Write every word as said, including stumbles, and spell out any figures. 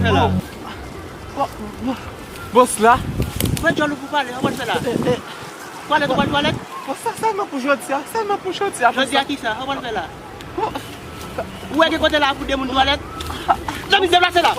Fè la. Bòs la. Fè djòl ou pou pale, sa w pral fè la? Eh, eh, Twalèt, ou pral twalèt? Bon, sa sèlman pou jodi a, sèlman pou jodi a. Jodi a ki sa, sa w pral fè la? Ou wè gen kote la pou de moun twalèt? Zanmi, deplase la.